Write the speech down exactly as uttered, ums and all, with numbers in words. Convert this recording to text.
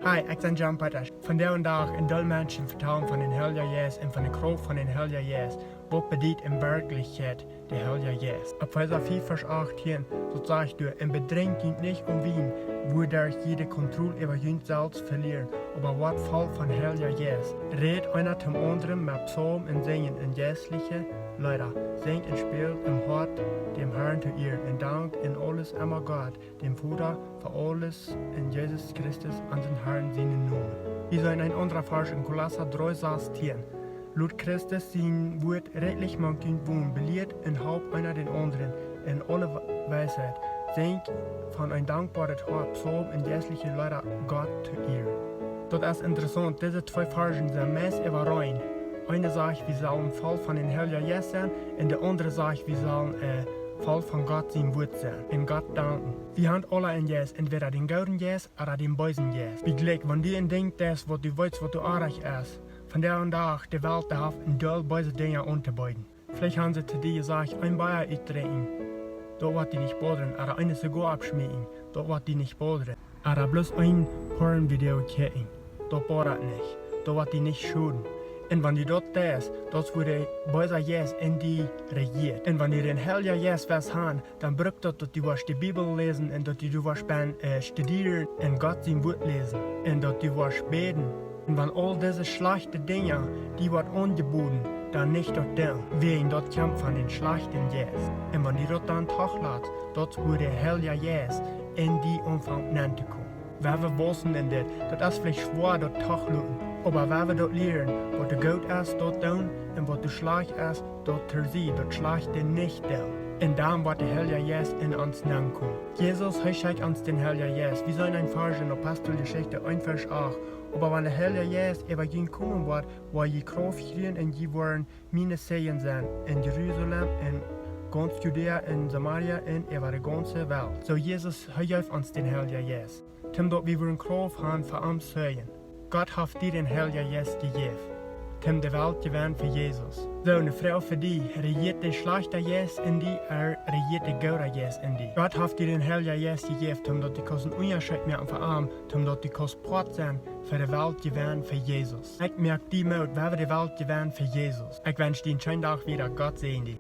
Hi, ekj sie John Peters. Vondoag dän Dach een Deel Menschen vetalen von dän Heiljen Jeist un von de Krauft von dän Heiljen Jeist. Waut bediet en Werkjlichkjeit de Heilje Jeist? Opp Efeesa fief Varsch achtieen, daut sajcht doa: "Un bedrinkjt junt nich aun Wien, wuaderch jie de Kontroll äwa junt selfst velieren, oba woat voll von Heiljen Jeist. Rät eena dän aundren met Psalmen un Sinjen un jeistliche Leeda. Sinjt un spält em Hoat däm Herrn to Iea un dankt en aules emma Gott, däm Voda, fa aules en Jesus Christus, onsen Herrn, sienen Nomen." Wie seenen een aundra Varsch en Kolossa dree sastieen: "Lot Christus sien Wuat räajlich mank junt wonen, belieet un halpt eena dän aundren en aule Wa-, Weisheit. Sinjt von een dankboaret Hoat Psalmen un jeistliche Leeda Gott to Iea." Daut es interessaunt, dise twee Varschen sent meist äwareen. Eene sajcht, wie sellen voll von dän Heiljen Jeist sennen, un de aundre sajcht, wie sellen, äh, voll von Gott sien Wuat sennen un Gott danken. Wie haben aule een Jeist, entwäda dän gooden Jeist ooda dän beesen Jeist. Wie jlikj, wan du een Dinkj deist, waut du weetst, waut du oajch es, vondoag dän Dach, de Welt, dee haft een Deel beese Dinja auntobeeden. Veleicht haben see to die jesajcht: "Een Bia utdrinkjen, daut woat die nich bodren. Ooda eene Zigoa aufschmeeken, daut woat die nich bodren. Ooda bloos een Pornvideo kjikjen, daut bodat nich. Daut woat die nich schoden." Un wan du daut deist, daut es woo de beesa Jeist en die rejieet. Un wan du dän Heiljen Jeist west haben, dan brukt daut, daut du woascht de Bibel läsen un daut du, du woascht bie, äh, studieren un Gott sien Wuat läsen un daut du woascht bäden. Un wan aul dise schlajchte Dinja, dee woat aunjeboden, dan nich daut doonen, wäajen daut kjemt von dän schlajchten Jeist. Un wan du daut dan doch latst, daut es woo de Heilje Jeist en die aunfangt nenn to komen. Wan wie wausen en dit, daut es veleicht schwoa daut to loten, oba wan wie daut lieren, waut doa goot es, daut doonen, un waut doa schlajcht es, daut to sieden, daut Schlajchte nich doonen. Un dan woat de Heilje Jeist en ons nenn komen. Jesus, hee schekjt ons dän Heiljen Jeist. Wie seenen een Varsch en Aposteljeschicht een Varsch acht: "Oba wan de Heilje Jeist äwa junt komen woat, woa jie Krauft kjrieen un jie woaren miene Zeijen sennen en Jerusalem, en gaunz Judäa, en Samaria un äwa de gaunze Welt." Soo, Jesus, hee jeef ons dän Heiljen Jeist, toom daut wie woaren Krauft haben fa am Zeijen. Gott haft die dän Heiljen Jeist jejäft, toom de Welt jewennen fa Jesus. Soo, eene Froag fa die: Rejieet de schlajchta Jeist en die, ooda rejieet de gooda Jeist en die? Gott haft die dän Heiljen Jeist jejäft, toom daut du kaust een Unjascheet moaken fa am, toom daut du kaust Poat sennen fa de Welt jewennen fa Jesus. Ekj moak die Moot, wan wie de Welt jewennen fa Jesus. Ekj wensch die een scheenen Dach wieda. Gott säajen die.